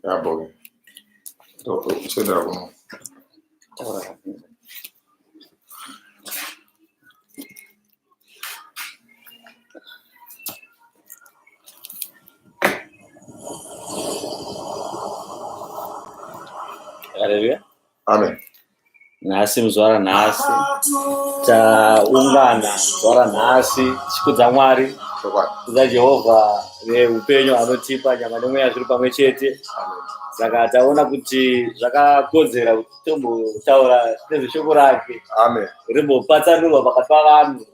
Yabo. Usendera kuno. Haleluya. Amen. Nhasi muzuva ranhasi taungana zuva ranhasi tichikudza Mwari, Chokwadi. kudza Jehovha veupenyu anotipa nyama nemweya zviri pamwe chete. Amen. Saka taona kuti zvakakodzera kuti tombotaura nezveshoko rake Amen. rimbopatsanurwa pakati pavanhu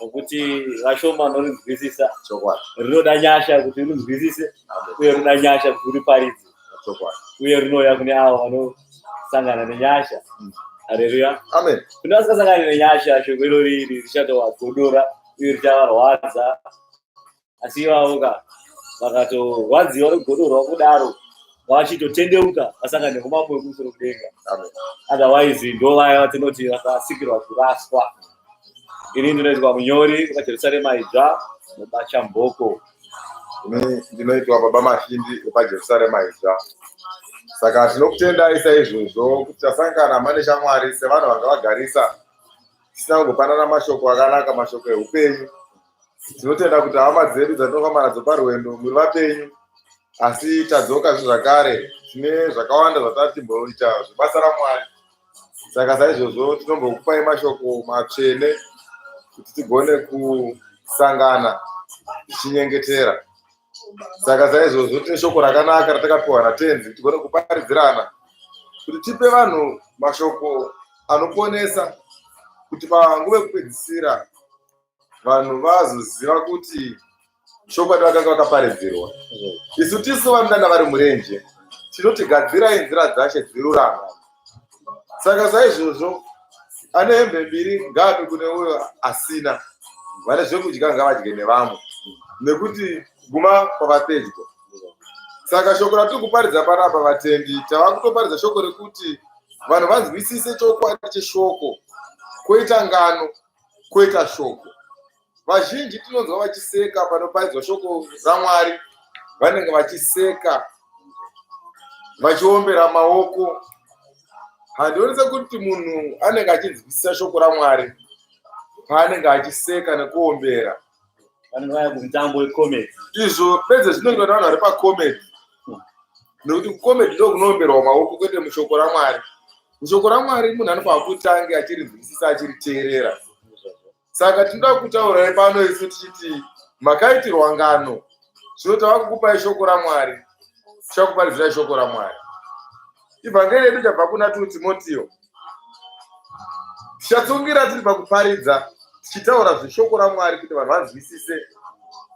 nokuti vashoma vanorinzwisisa. Chokwadi. Rinoda nyasha kuti urinzwisise Amen. uye rinoda nyasha kuti uriparidze Chokwadi. uye rinouya kune avo vanosangana nenyasha. Haleluya. Amen. Kune vasingasangani nenyasha, shoko irori iri richatovagodora uye richavarwadza. Asi ivavo ka vakatorwadziwa nekugodorwa kudaro vachitotendeuka vasangane neumambo hwekumusoro kudenga. Amen. Otherwise ndo vaya vatinoti vakasikirwa kuraswa. Ini ndinoitwa munyori wepaJerusarema Idzva muBachamboko. Ndinoitwa Baba Mashindi wepaJerusarema Idzva. Saka tinokutendai saizvozvo kuti tasangana mane shamwari sevanhu vanga vagarisa tisina kumbopanana mashoko akanaka, mashoko eupenyu. Tinotenda kuti hama dzedu dzatinofamba nadzo parwendo muri vapenyu, asi tadzoka zvakare tine zvakawanda zvatatimboita zvebasa raMwari. Saka saizvozvo tinombokupai mashoko matsvene kuti tigone kusangana tichinyengetera. Saka saizvozvo tine shoko rakanaka ratakapiwa naTenzi kuti tigone kuparidzirana, kuti tipe vanhu mashoko anoponesa, kuti panguva yekupedzisira vanhu vazoziva kuti chokwadi vakanga vakaparidzirwa. Isu tisu vanodana vari murenje tinoti gadzirai nzira dzashe dzirurama. Saka saizvozvo ane hembe mbiri ngaape kune uyo asina, vane zvekudya ngavadye nevamwe, nekuti guma kwava pedyo. Saka shoko ratiri kuparidza panapa vatendi, tava kutoparidza shoko rekuti vanhu vanzwisise chokwadi cheshoko, koita ngano, koita shoko. Vazhinji tinonzwa vachiseka panoparidzwa shoko raMwari, vanenge vachiseka vachiombera maoko. Handioni sekuti munhu anenge achinzwisisa shoko raMwari paanenge achiseka nekuombera. Vanenge vaya kumutambo wecomedy. Izvo pedze zvinoitwa nevanhu vari pacomedy, nekuti kucomedy ndo kunoomberwa maoko kwete mushoko raMwari. Mushoko raMwari munhu anofanira kuti ange achirinzwisisa achiriteerera. Saka tinoda kutaurai pano isu tichiti makaitirwa ngano, zvino tava kukupai shoko raMwari, tichakuparidzirai shoko raMwari. Ivhangeri yedu chabva kuna 2 Timotio. Tichatsungira tiri pakuparidza tichitaura zveshoko raMwari kuti vanhu vanzwisise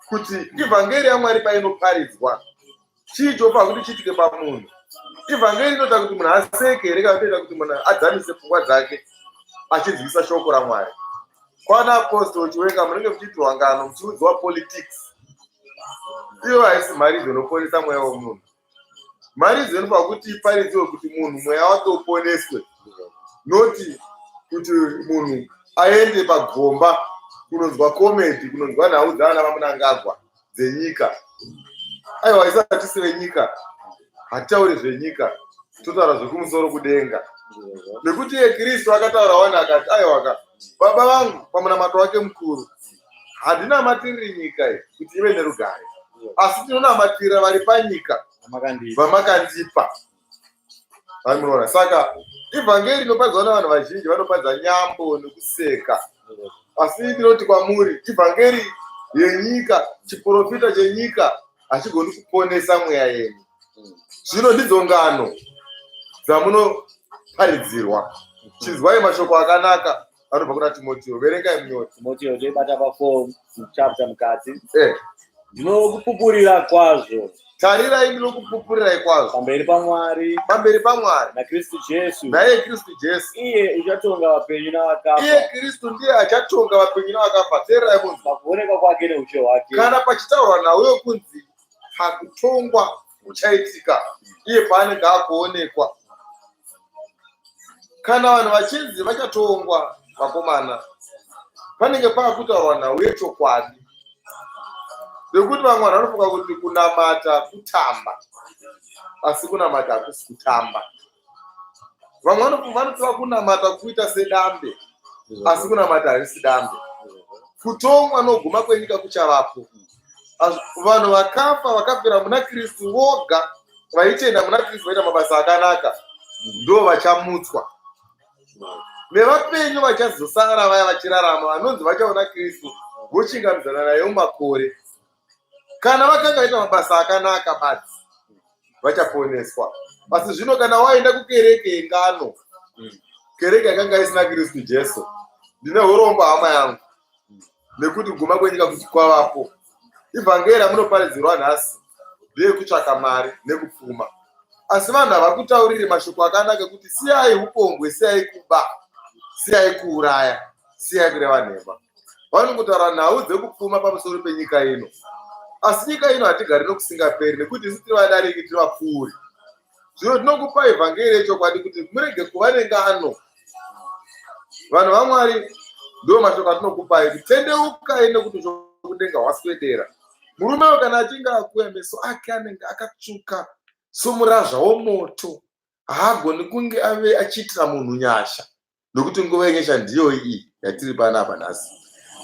kuti ivhangeri yaMwari painoparidzwa chii chopa kuti chiitike pamunhu. Ivhangeri inoita kuti munhu aseke here kana inoita kuti munhu adzamise pfungwa dzake achinzwisa shoko raMwari. Kwana Apostle Chiwenga munenge muchiitirwa ngano muchiudzwa politics. Iyo haisi mharidzo inoponesa mweya wemunhu. Mharidzo inofanira kuti iparidziwe kuti munhu mweya wake uponeswe, noti kuti munhu aende pagomba kunonzwa comedy, kunonzwa nhau dzaana vaMnangagwa dzenyika. Aiwa, isu hatisi venyika, hatitauri zvenyika, totaura zvekumusoro kudenga. Nekuti iye Kristu akataura wani akati, aiwaka baba vangu pamunamato wake mukuru, handinamatiriri nyika iyi kuti ive nerugare, asi tinonamatira vari panyika vamakandipa. Munoona, saka ivhangeri inoparidzwa navanhu vazhinji vanoparidza nyambo nekuseka, asi ndinoti kwamuri ivhangeri yenyika, chiprofita chenyika hachigoni kuponesa mweya yenyu. Zvino ndidzo ngano dzamunoparidzirwa. Chinzwai mashoko akanaka anobva kuna Timotio. Verengai munyori. Timotio toibata pa4 chapter mukati. Ndinokupupurira kwazvo. Tarirai, ndinokupupurirai kwazvo. Pamberi paMwari. Pamberi paMwari. NaKristu Jesu. Naiye Kristu Jesu. Iye uchatonga vapenyu navakafa. Iye Kristu ndiye achatonga vapenyu navakafa. Teererai munzwe. Pakuonekwa kwake neushe hwake. Kana pachitaurwa nhau yokunzi Pakutongwa kuchaitika iye paanenge akuonekwa. Kana vanhu vachinzi vachatongwa, vakomana, panenge paakutaurwa nhau yechokwadi, nekuti vamwe vanhu vanofunga kuti kunamata kutamba, asi kunamata hakusi kutamba. Vamwe vanotora kunamata kuita sedambe, asi kunamata harisi dambe. Kutongwa noguma kwenyika kuchavapo. Vanhu vakafa, vakafira muna Kristu voga, vaitenda muna Kristu, vaita mabasa akanaka, ndo vachamutswa. Nevapenyu vachazosara vaya vachirarama, vanonzi vachaona Kristu, vochingamidzana naye mumakore. Kana vakanga vaita mabasa akanaka badzi, vachaponeswa. Asi zvino kana waenda kukereke yengano, kereke yakanga isina Kristu Jesu, ndine urombo, hama yangu, nekuti guma kwenyika kuti kwavapo. Ivhangeri ramunoparidzirwa nhasi ndeyekutsvaka mari nekupfuma, asi vanhu havakutauriri mashoko akanaka ekuti siyai upombwe, siyai kuba, siyai kuuraya, siyai kureva nhema. Vanongotaura nhau dzekupfuma pamusoro penyika ino, asi nyika ino hatigari nokusingaperi, nekuti isu tiri vadariki, tiri vapfuuri. Zvino tinokupa ivhangeri yechokwadi kuti murege kuva nengano. Vanhu vaMwari, ndo mashoko atinokupai, kutendeukai nekuti kudenga hwaswedera. Murume uyu kana achinge akuya, meso ake anenge akatsvuka somurazva womoto. Haagoni kunge ave achiitira munhu nyasha, nokuti nguva yenyasha ndiyo iyi yatiri panapa nhasi.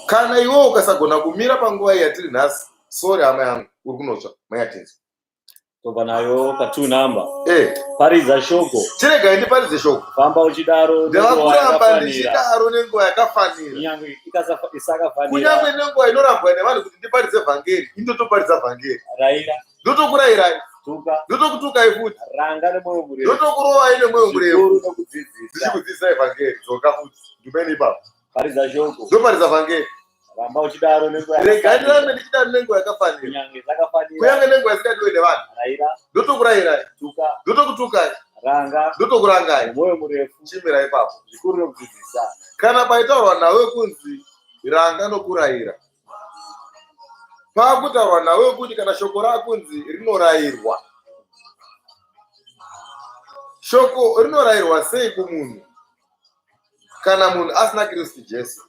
Kana iwewo ukasagona kumira panguva iyi yatiri nhasi, sorry, hama yangu, uri kunotsva mayatinzwa. Tobva nayo pa2 number. Paridza shoko. Chiregai ndiparidze shoko. Famba uchidaro. Ndava kuramba ndichidaro nenguva yakafanira. Kunyange isakafanira. Kunyange nenguva inorambwa nevanhu kuti ndiparidze vhangeri, indotoparidza vhangeri. Raira. Ndotokurayirai. Tuka. Ndotokutukai futi. Ranga nemwoyo murefu. Ndotokurovai nemwoyo murefu. Zvikuru nokudzidzisa. Ndichikudzidzisai vhangeri. Dzoka futi ndumeni ipapo. Paridza shoko. Ndoparidza vhangeri. Ramba uchidaro nenguva. Regai ndirambe ndichidaro nenguva yakafanira. Kunyange isakafanira. Kunyange nenguva isingadiwe nevanhu. Raira. Ndotokurayirai. Tuka. Ndotokutukai. Ranga. Ndotokurangai. Nemwoyo murefu. Chimira ipapo. Zvikuru nokudzidzisa. Kana paitaurwa nawe kunzi ranga nokurayira, paakutaurwa nawe kuti kana shoko rakunzi rinorayirwa, shoko rinorayirwa sei kumunhu kana munhu asina Kristu Jesu?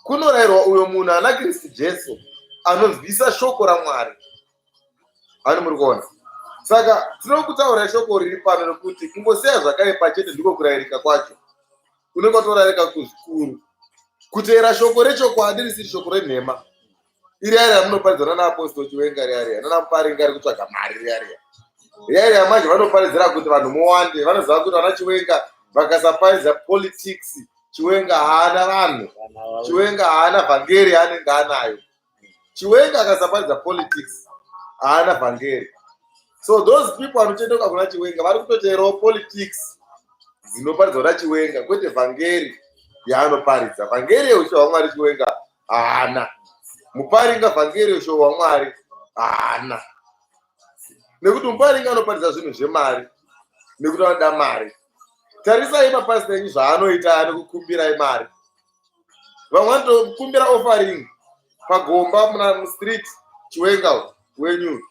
Kunorayirwa uyo munhu ana Kristu Jesu, anonzwisa shoko raMwari. Hani muri kuona? Saka tinokutaura shoko riri pano nekuti kungosiya zvakaipa chete ndiko kurayirika kwacho. Unenge watorayirika kuzvikuru kuteera shoko rechokwadi, risiri shoko renhema iri ari ramunoparidzana naApostle Chiwenga riya riya, nanaMuparinga, ari kutsvaga mari riya riya, riya riya. Manje vanoparidzira kuti vanhu muwande. Vanoziva kuti vana Chiwenga vakasaparidza politics, Chiwenga haana vanhu, Chiwenga haana vhangeri yaanenge anayo. Chiwenga akasaparidza politics, haana vhangeri. So those people vanotendeuka kuna Chiwenga vari kutoteerawo politics dzinoparidzwa naChiwenga, kwete vhangeri yaanoparidza. Vhangeri yeushe hwaMwari Chiwenga haana. Muparinga vhangeri yeushe hwaMwari haana, nekuti Muparinga anoparidza zvinhu zvemari, nekuti anoda mari. Tarisai mapasita enyu zvaanoita, anokukumbirai mari. Vamwe vanotokumbira offering pagomba muna mustreet. Chiwenga wenyu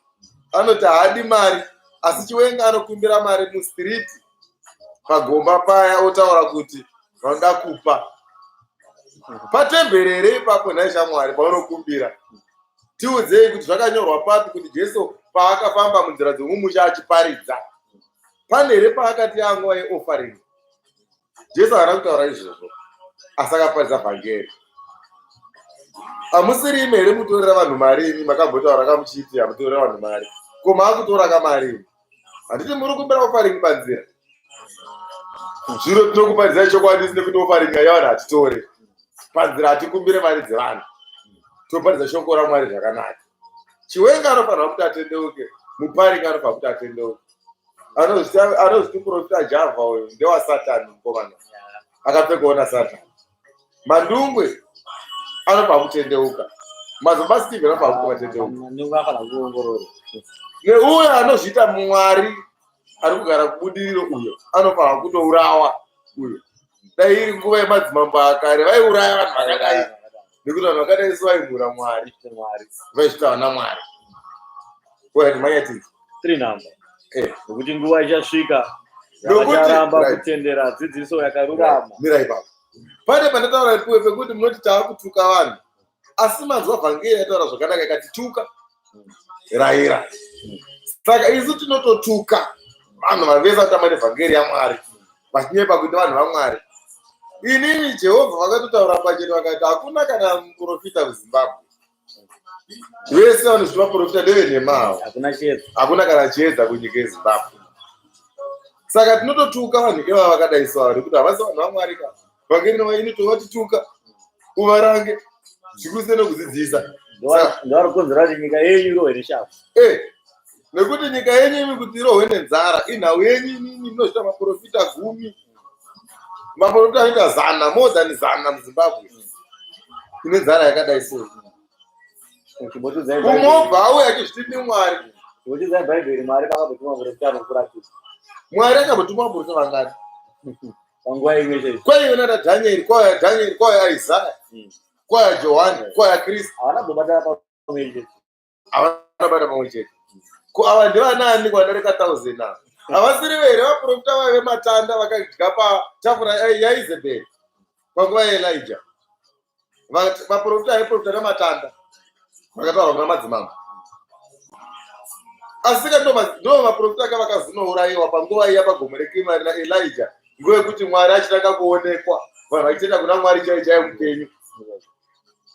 anoti haadi mari, asi Chiwenga anokumbira mari mustreet pagomba paya, otaura kuti vanoda kupa patemberi here ipapo? Nhai shamwari, paunokumbira, tiudzei kuti zvakanyorwa papi kuti Jesu paakafamba munzira dzomumusha achiparidza, pane here paakati yanguva yeoffering? Jesu haana kutaura izvozvo, asi akaparidza vhangeri. Hamusiri imi here mutorera vanhu mari? Imi makambotaura kamuchiti hamutorera vanhu mari. Ko maakutora kamari imi? Handiti muri kumbira offering panzira? Zvino tinokuparidzai chokwadi nekuti offering yavanhu hatitore panzira, hatikumbire mari dzevanhu, toparidza shoko raMwari zvakanaka. Chiwenga anofanira kuti atendeuke. Muparinga anofanira kuti atendeuke. Anozviti Profita Java uyu ndewasatani, mukomana akapfekawo nasatani. Mandungwe anofanira kutendeuka. Madzibaba Stephen anofanira kuti vatendeuka. Mandungu anofanira kuongororwa. Neuyo anozviita Mwari ari kugara kuBudiriro uyo anofanira kutourawa uyo. Dai iri nguva yemadzimambo akare, vaiuraya vanhu vakadai, nekuti vanhu vakadai so vaimhura Mwari, Mwari. Vaizvita vana Mwari. Alright, manyatidzi. Three number. Eh. Nokuti nguva ichasvika Nokuti- yavacharamba right. kutendera dzidziso yakarurama. Mira ipapo. Pane pandataura ipuwe pekuti munoti taakutuka vanhu. Asi manzwa vhangeri yataura zvakanaka ikati tuka rayira. Saka isu tinototuka vanhu vavesa kutamba nevhangeri yaMwari vachinyepa kuti vanhu vaMwari. Inini Jehovha vakatotaura pachena vakati hakuna kana muprofita kuZimbabwe. Vese vanozviti vaprofita ndevenhema avo. Hakuna chiedza. Hakuna kana chiedza kunyika yeZimbabwe. Saka tinototuka vanhu ivava vakadai saavo nekuti havasi vanhu vaMwari ka. Vhangeri inotovatituka uvarange zvikuru sei nokudzidzisa. Ndovari kukonzera kuti nyika yenyu irohwe neshafu. Eh, nekuti nyika yenyu imi kuti irohwe nenzara inhau yenyu inini munozviita maprofita 10, maprofita anoita 100, more than 100 muZimbabwe ine nzara yakadai so. Chimbotiudzai Umwe obva auya achizviti ndiMwari. Chimbotiudzai Bhaibheri, Mwari pakambotuma muprofita anokuratidza. Mwari akambotuma vaprofita vangani? Panguva imwe chete. Kwaive nana Dhanieri, kwauya Dhanieri, kwauya Isaya, kwauya Johani, kwauya Kristu. Havana kumbobatana pamwe chete. Havana bata pamwe chete. Ko ava ndivanaani kwadarika 1000 ava? Havasiri here vaprofita vaive matanda vakadya patafura yaIzebheri panguva yaElija? Vaprofita vaiprofita namatanda vakataura kuna madzimambo. Asi ka ndo vaprofita ka vakazonourayiwa panguva iya pagomo reKimari naElija, nguva yekuti Mwari achitanga kuonekwa, vanhu vachitenda kuna Mwari chaiye chaiye mupenyu.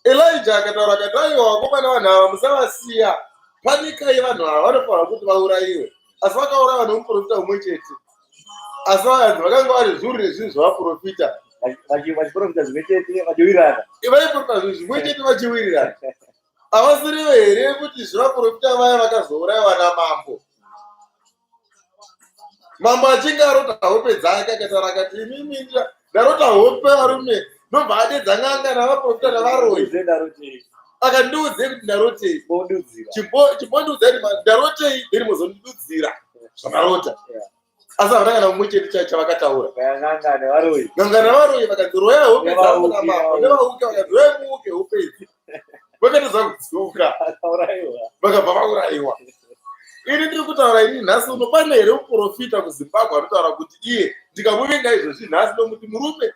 Elija akataura akati, aiwa vakomana, vanhu ava musavasiya, panikai, vanhu ava vanofanira kuti vaurayiwe. Asi vakaurayiwa nomuprofita umwe chete. Asi vanhu vakanga vari zviuru nezviuru zvavaprofita. Vachiprofita zvimwe chete vachiwirirana. Vaiprofita zvinhu zvimwe chete vachiwirirana. Havasirivo here kuti zvevaprofita vaya vakazourayiwa namambo? Mambo achinge arota hope dzake akataura akati, imimi ndarota hope varume, ndobva adedza n'anga navaprofita navaroyi. Uze ndarotei. Akandiudzei kuti ndarotei. Bondudzira. Chimbondiudzai kuti ndarotei, then mozondidudzira zvamarota. Asi havana kana mumwe chete chavakataura. Kaya n'anga nevaroyi. N'anga navaroyi vakanzi royai hope dzangu Nevauki, namambo. nevauki. Nevauki vakanzi royai muuke hope idzi. Vakatadza kudzoka. Vakaurayiwa. Vakabva vaurayiwa. Ini ndiri kutaura ini nhasi uno, pane here muprofita kuZimbabwe anotaura kuti iye ndikamuvenga izvozvi nhasi nomuti murume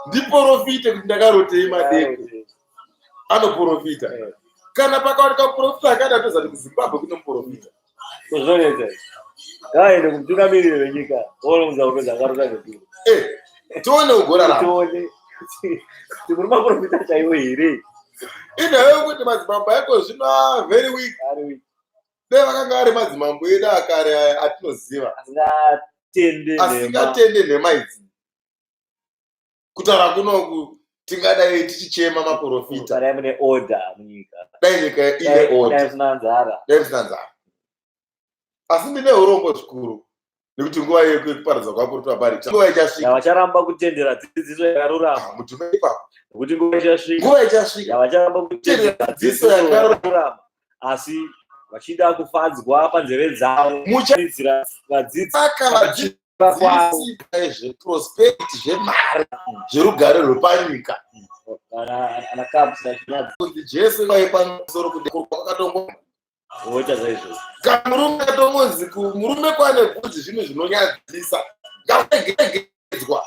ndiprofite kuti ndakarotei madeko? Anoprofita? Kana pakawanika muprofita akada, tozati kuZimbabwe kune muprofita. Kuzvinonetsa izvi. Ngavaende kumutungamiriri wenyika vonoudza kuti dzakarota nezuro. Eh, tione ugorarama. Tione kuti muri maprofita chaiwo here. Inhau yekuti madzimambo aiko zvino are very weak. Ari weak. Dai vakanga ari madzimambo edu akare aya atinoziva, Asingatende nhema. asingatende nhema idzi, kutaura kunoku tingadai tichichema maprofita. Dai mune order munyika. Dai nyika ine Dai order. dai musina nzara. Dai musina nzara. Asi ndine urombo zvikuru nekuti nguva yekuparadza kwaprofita pari nguva ichasvika. Yavacharamba kutendera dzidziso yakarurama. Mutume ipapo. Nokuti nguva ichasvika Nguva ichasvika yavacharamba kutendera dzidziso dzidziso yakarurama. yakarurama, asi vachida kufadzwa panzeve dzavo Mucharidzira vadzidzi saka kwavo. vadzidzisi zveprosperity, zvemari, zverugare rwepanyika. Ana caps achinadzi. Kuti Jesu vai pamusoro kuti kwakatongo Voita saizvozvo. Kana murume akatongonzi murume kwane bvudzi zvinhu zvinonyadzisa, ngaregedzwa.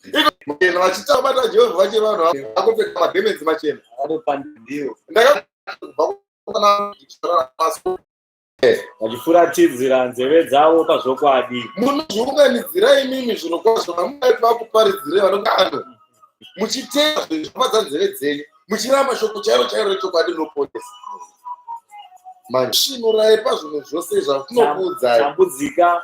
Iko vachitabata Jehovha vachiri vanhu vakupfeka magemenzi machena. Vanopandiwa. Ndakabva kuna Vachifuratidzira nzeve dzavo pazvokwadi. Munozviunganidzira imimi zviro kwazvo vamungaiti vakuparidzire vanongano muchitenda zvinhu zvinofadza nzeve dzenyu, muchiramba shoko chairo chairo rechokwadi rinoponesa. Manje svinurai pazvinhu zvose zvatinokuudzai. Tambudzika.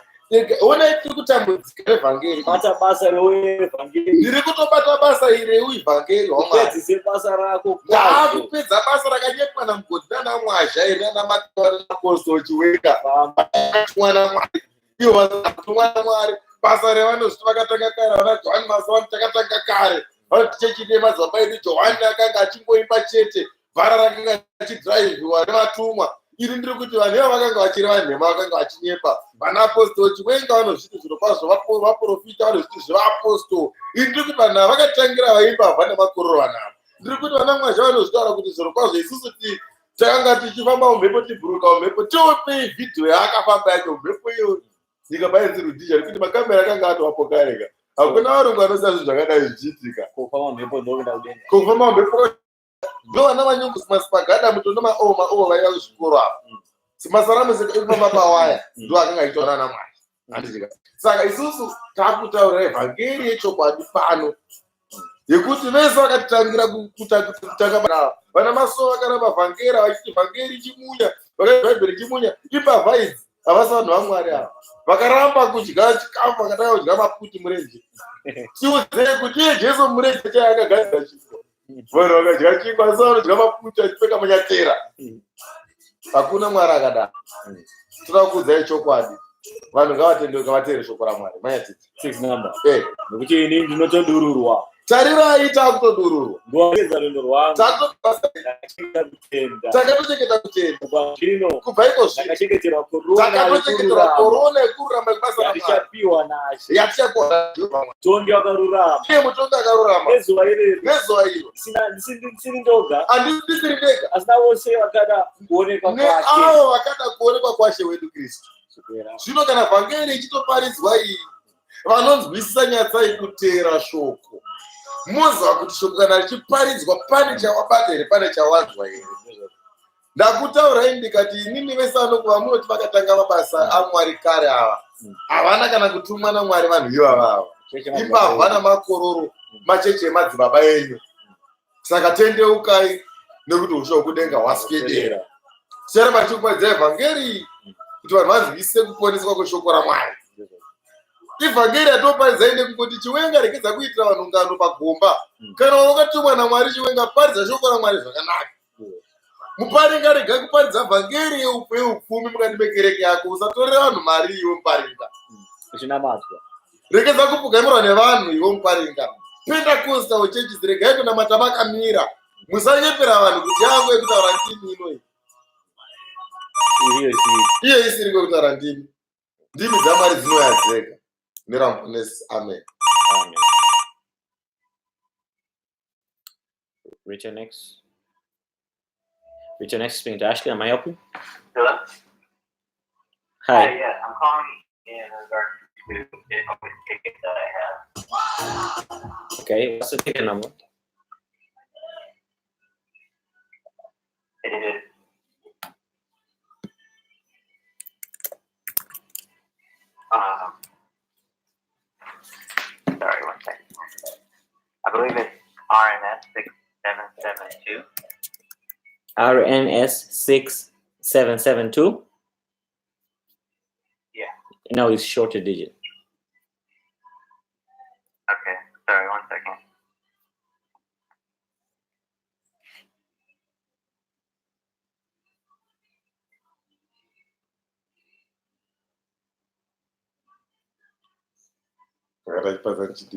Onai, tiri kutambudzika nevhangeri. Bata basa reuevhangeri. Ndiri kutobata basa iri reuivhangeri hwamwari. Upedzise basa rako kwazvo. Ndaakupedza basa rakanyepwa naMugodhi nanaMwazha iri nanamakore Chiwenga. Famba. Vakatumwa naMwari ivo, vakatumwa naMwari. Basa revanozviti vakatanga kare, vana Johani Masowe, takatanga kare. Vanoti chechi nemadzibaba edu Johani akanga achingoimba chete, vhara rakanga achidhiraivhiwa nevatumwa. Ini ndiri kuti vanhu ivava vakanga vachireva nhema, vakanga vachinyepa. Vana Apostol Chiwenga vanozviti zviro kwazvo vaprofita, vanozviti zvevaapostol. Ini ndiri kuti vanhu ava vakatangira vaimbavha nemakororo. Vanhu ava, ndiri kuti vana Mwazha vanozvitaura kuti zviro kwazvo isusu ti Takanga tichifamba mumhepo, tibhuruka mumhepo. Tiopei vhidhiyo yaakafamba yacho mumhepo iyo. Nyika painzi Rhodesia, nekuti makamera akanga atovapo kareka. Hakuna varungu vanoziva zvinhu zvakadai zvichiitika. Kufamba mhepo ndokuenda kudenga. Kufamba mumhepo ndovana vanyungu simasipagada mutondo maoo maoo vaiva kuzvikoro ava. Simasaramusi ekufamba pawaya ndo akanga achitaura naMwari. Handiti? Saka isusu takutaura evhangeri yechokwadi pano, yekuti vese vakatitangira kutanga ava vana Maso vakaramba vhangeri vachiti vhangeri chimunya, vakati bhaibheri chimunya, imbavha idzi, havasi vanhu vaMwari ava. Vakaramba kudya chikafu, vakatanga kudya maputi murenje. Tiudzei kuti iye Jesu murenje chai akagadzira chingwa, vanhu vakadya chingwa, asi vanodya maputi achipfeka munyatera. Hakuna Mwari akadaro. Toda kuudzai chokwadi, vanhu ngavatendeuka, vateere shoko raMwari. Manyatiti. Six number. Nekuti ini ndinotodururwa. Tarirai, takutodururwa. Ndowapedza rwendo rwangu. Takachengeta kutenda. Takatochengeta kutenda. Kubva zvino. Kubva iko zvino. Takachengeterwa korona. Takatochengeterwa korona yekururama yebasa raMwari. Yatichapiwa naShe. Yatichapiwa naJehovha Mwari. Mutongi wakarurama. Iye mutongi akarurama. Nezuva irero. Nezuva iro. Ndisiri ndoga. Handisiri ndega. Asi navose vakada kuonekwa kwake. Neavo vakada kuonekwa kwaShe wedu Kristu. Zvino kana vhangeri ichitoparidzwa iyi, vanonzwisisa nyatsai kuteera shoko, moziva kuti shoko kana richiparidzwa pane chawabata here, pane chawanzwa here. Ndakutaurai ndikati inini vese vanokuva munoti vakatanga mabasa aMwari kare ava havana kana kutumwa naMwari. Vanhu ivava ava imbavha namakororo, macheche emadzibaba enyu. Saka tendeukai, nekuti ushe hwekudenga hwaswedera. Ticharamba tichikuparidza evhangeri kuti vanhu vanzwisise kuponeswa kweshoko raMwari. Ivhangeri yatoparidzai nekungoti Chiwenga regedza kuitira vanhu ngano pagomba. Kana wakatumwa naMwari, Chiwenga, paridza shoko raMwari zvakanaka. Muparinga, rega kuparidza vhangeri yeupfumi mukati mekereke yako. Usatorera vanhu mari iwe, Muparinga. Uchinamatwa. Regedza kupfugamirwa nevanhu iwe, Muparinga. Pentecostal churches, regai kunamata makamira. Musanyepera vanhu kuti yangu yekutaura ndimi inoi. Iyo isiri. Iye isiri kwekutaura ndimi. Ndimi dzaMwari dzinouya dzega neramuponesi. Amen. Amen. Richard next. Richard next, speaking to Ashley. Am I help you? Hello? Hi. Hi, yeah, I'm calling in regard to an open ticket that I have. Okay, what's the ticket number? It is sorry, one second. I believe it's RNS 6772. RNS 6772? Yeah. No, it's shorter digit. Okay, sorry, one second. Takatachipadza chiti.